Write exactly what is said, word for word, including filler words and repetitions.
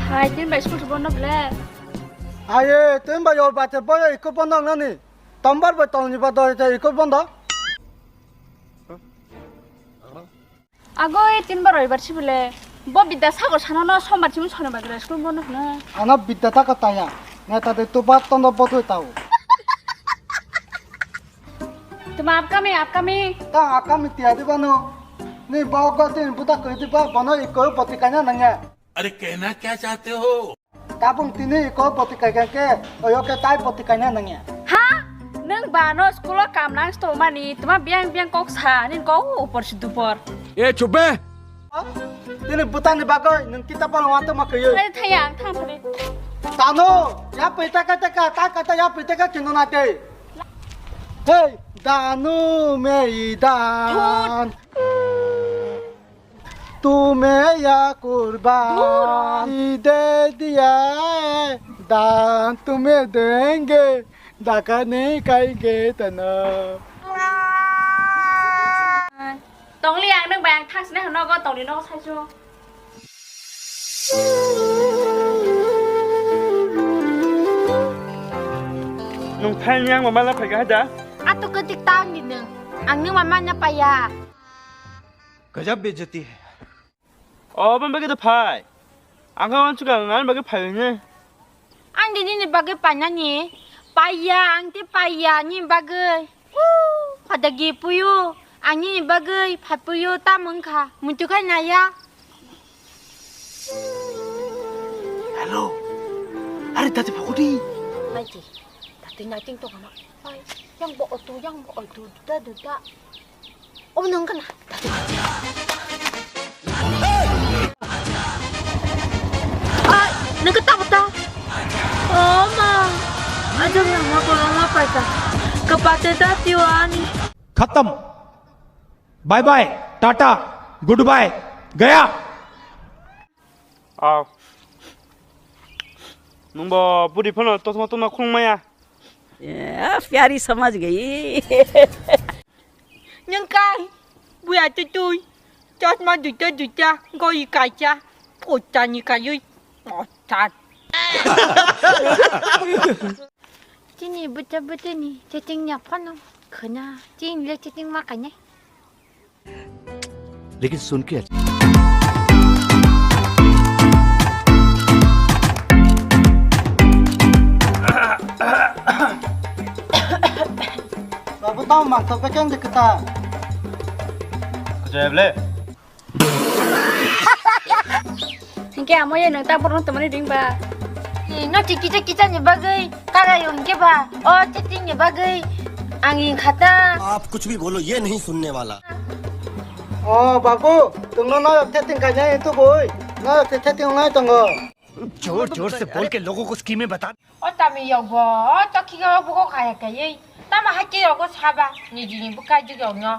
Hai, tin bai school bondo ble. Aye, tin bai yo bate boyo iko bondo nani. Tombar bai tongni ba doi te iko bondo. Ago e tin bar roibar si bole. Bo bidda sago sanono sombar simi sono bagre school bondo hna. Ano bidda ta ka taya. Neta de tu bat tondo botoi tao. Tuma upcoming, upcoming. Ta akami tiya di bano. Ni bo go tin buta koi di ba bono iko boti kanya nanya. अरे कहना क्या चाहते हो? Tabung tini iko boti kai kai ke, oyo ke tai boti kai na nangya. Ha? Nang ba no school o kam nang sto mani, tuma biang biang kok sa, nin ko upor si dupor. ए चुप बे। Tini butani bagoi, nang kita pal wanta ma kayo. Ai thaya, ang thang thari. Tano, ya pita ka taka, ta kata ya pita ka kino na te. Hey, danu me dan. Tume ya kurban de diya dan tume denge daka ne kai ge tana. Tongli ang nang bayang thang sini hano go tongli no sai chu. Nung thai yang mama la phai ga da. Atu ketik tang ni nung. Ang nung mama na paya. गजब बेइज्जती है। O bang bagi da phai. Ang kha wansu ka ngan bagi phai ne. Ang di nini bagi panani. Paya ang ti paya ni bagi. Pada gi puyu. Ang nini bagi phat puyu ta mung kha. Mutu kha na ya. Hello. Are tati phokodi. Nai ti. Tati nai ting to kana. Ai, yang bo otu, yang bo otu, duda duda. Oh, nang kana. Ai, nang kata kata. Oh, ma. Aja yang ma ko ma pai ta. Kapate ta tiwani. खत्म। Bye bye, tata, goodbye, गया। Aw. Nungbo budi phano tosma tongna khulung maya. ए, प्यारी समझ गई। Nung kai, buya tutui, chosma duita duita, goi kacha, potani kayui, potan. Chini buta buta ni, chatting nya phano, khana, chini le chatting ma kanya. लेकिन सुन के अच्छा। Babu tau mangthok khe keng de kwtal. Kwchaya ble? Hingke amo ye nang ta borno tomani ring ba. No ti kicha kicha ni bagwi karai hingke ba. O chatting ni bagwi ang ing khata. आप कुछ भी बोलो, ये नहीं सुनने वाला। O babu, tungno no te ting kanya itu boy. No te te ting nai tongo. जोर जोर से बोल के लोगों को स्कीमें बता। O tami yogo, o chokki go bugo kaya kayai. Tama hake yogo saba, ni jini bukai jugyo no.